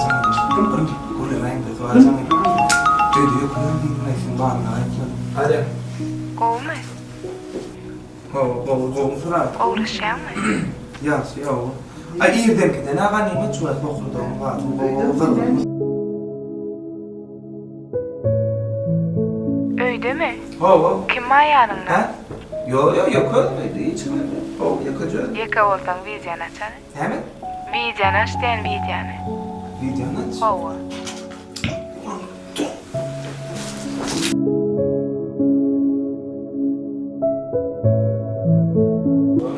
jaň edip. Gürlemäýin-de, Suraý jaň edip. Öýde ýok, diýdim, sen baryňy aýtma. Alýo. Gowumy? Hawa, gowy, gowy Suraý. Gowulaşýaňmy? Ýagşy, ýow. Aý, irdenkiden-ä ganymat şu wagt bokurdagyň gaty gowy gyzgyn. Öýdemi? Hawa. Kim bar ýanyňda? Hä? Ýok, ýok, ýeke özüm öýde, hiç kim ýok. Hawa, ýekeje özüm. Ýeke bolsaň wideony açaly. Näme? Wideony aç diýen wideony. Wideony aç? Hawa.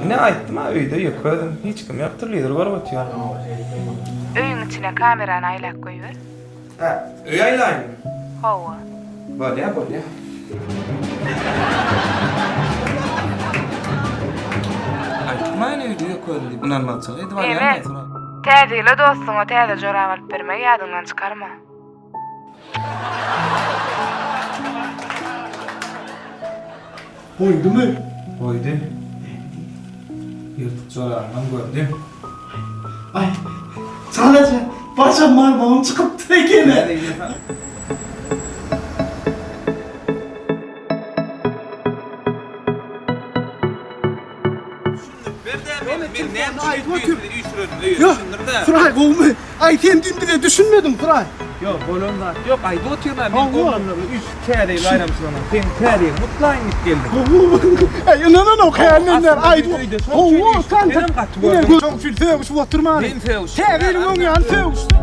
Ine aýtdym-a öýde ýeke özüm, hiç kim ýok, telewizor görüp otyryn. Öýüň içine kamerany aýlap goýber. Hä, öýe aýlaýynmy? Hawa. Bolýa, bolýa. Aýtmaýyn öýde ýeke özüm diýip, ynanmazçylyk edip alýan Neme? Täze ýyla dostuňa täze jorap alyp bermegi ýadyňdan çykarma. Goýdumy? Goýdy. Ýyrtyk jorabynam gördi. Aý, çalaja başam barmagym çykypdyr ekeni. Ýok, Suraý gowumy? Aý sen düýn bize düşünmediň Suraý. Ýok, bolan zat ýok, aýdyp otyryn-a men oglanlara üýşüp täze ýyl baýramçylygyna seň täze ýylyňy gutlaýyn diýip geldim. Aý ynananok hä menden aýdyp. Hawa, senem gaty gördüm. Şoň üçin sögüşip oturmaly. Men sögüşip. Täze ýylyň öň ýany sögüşdik.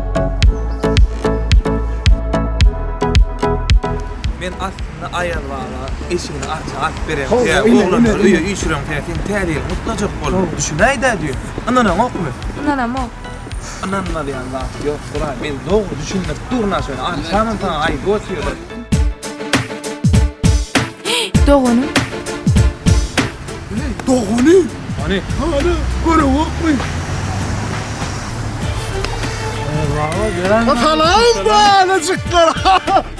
Men aslynda Aýaz baba eşigini arça alyp beren tä oglanlary öýe üýşüren tä seň täze ýylyňy gutlajak boldum. Düşünäý-dä düýn. Ynanaňokmy? Ynanamok. Ynanmaz ýaly zat ýok Suraý. Men dogry düşündirip durun-a şony. Arçanam saňa aýdyp otyrdy. Doganym. Dogany. Hany? Hany, göreňokmy? Salam balajyklar.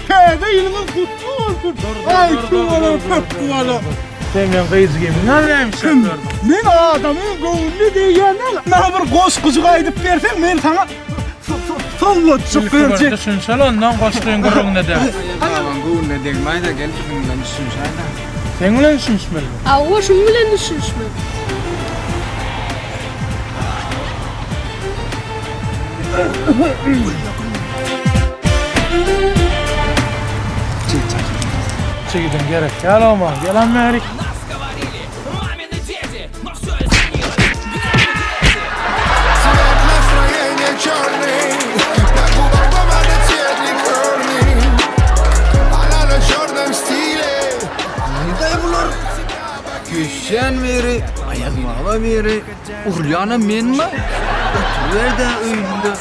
Täze ýylyňyz gutly bolsun. Aý, tüweleme, köp tüweleme. Sen meň gyzjygymyň nämemiş Kim? Men adamyň göwnüne degýän däl. Maňa bir goşgujyk aýdyp berseň, men saňa sowgatjyk Ilki bir berjek. düşünşeli ondan goşgyň gürrüňine de. Babaň göwnüne degmäýdä gel biziň bilen düşünşäýdä. Seň bilen düşünişmelimi? Hawa, şuň bilen düşünişmeli. Çigidin gerek däl oma. Gel bärik. Nirde bular? Düşýän biri, Aýaz baba biri, urulýanam menmi? Oturyber-dä öýünde.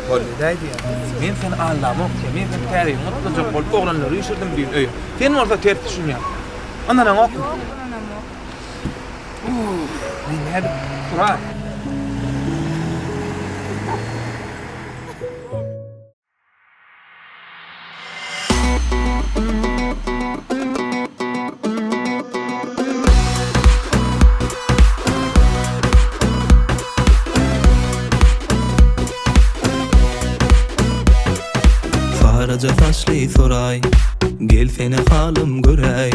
Bolýa-daý diýýän. Men seni aldamok diýýän. Men seni täze ýylyňy gutlajak bolup oglanlary üýşürdim düýn öýe. Sen bolsa ters düşünýäň. Ynanaňokmy? Ýok, ynanamok. Men nädip Suraý. Saraja saçly Suraý, Gelsene halym göräý.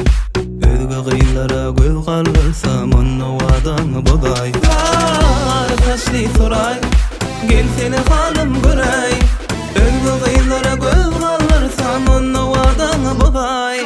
Özge gyzlara göz galdyrsam, onda wadaňy bozaý. Sary saçly Suraý, Gelsene halym göräý. Özge gyzlara göz galdyrsam, onda wadaňy bozaý.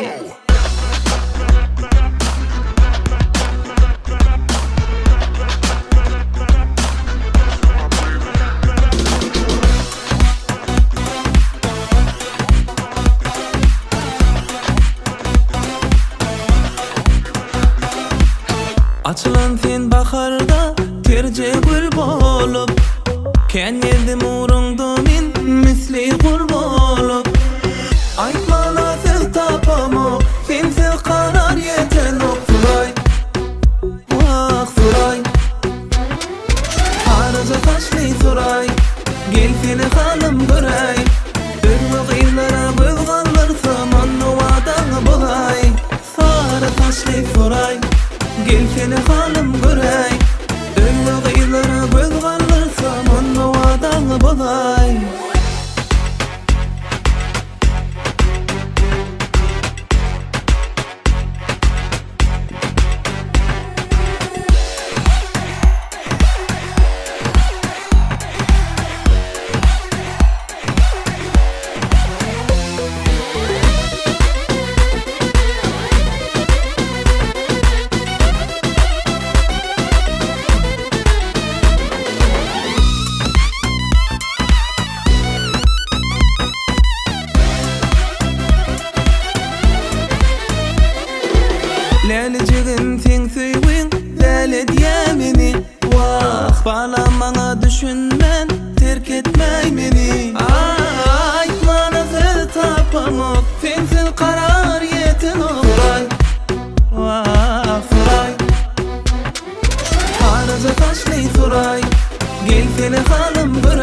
Açylan sen baharda terje gül bolup, Kän gezdim ugruňda men misli gul bolup. Aýtmana söz tapamok, sensiz karar ýetenok Suraý, wah Suraý. Saraja saçly Suraý, gelsene halym göräý. Özge gyzlara göz galdyrsam, onda wadaňy bozaý. Sary saçly Suraý, gelsene halym göräý. bolaý. Lälijigim seň söýgüň däli edýä meni Wah balam maňa düşünmän terk etmäý meni Aýtmana söz tapamok sensiz karar ýetenok Suraý wah Suraý Saraja saçly Suraý gelsene halym göräý.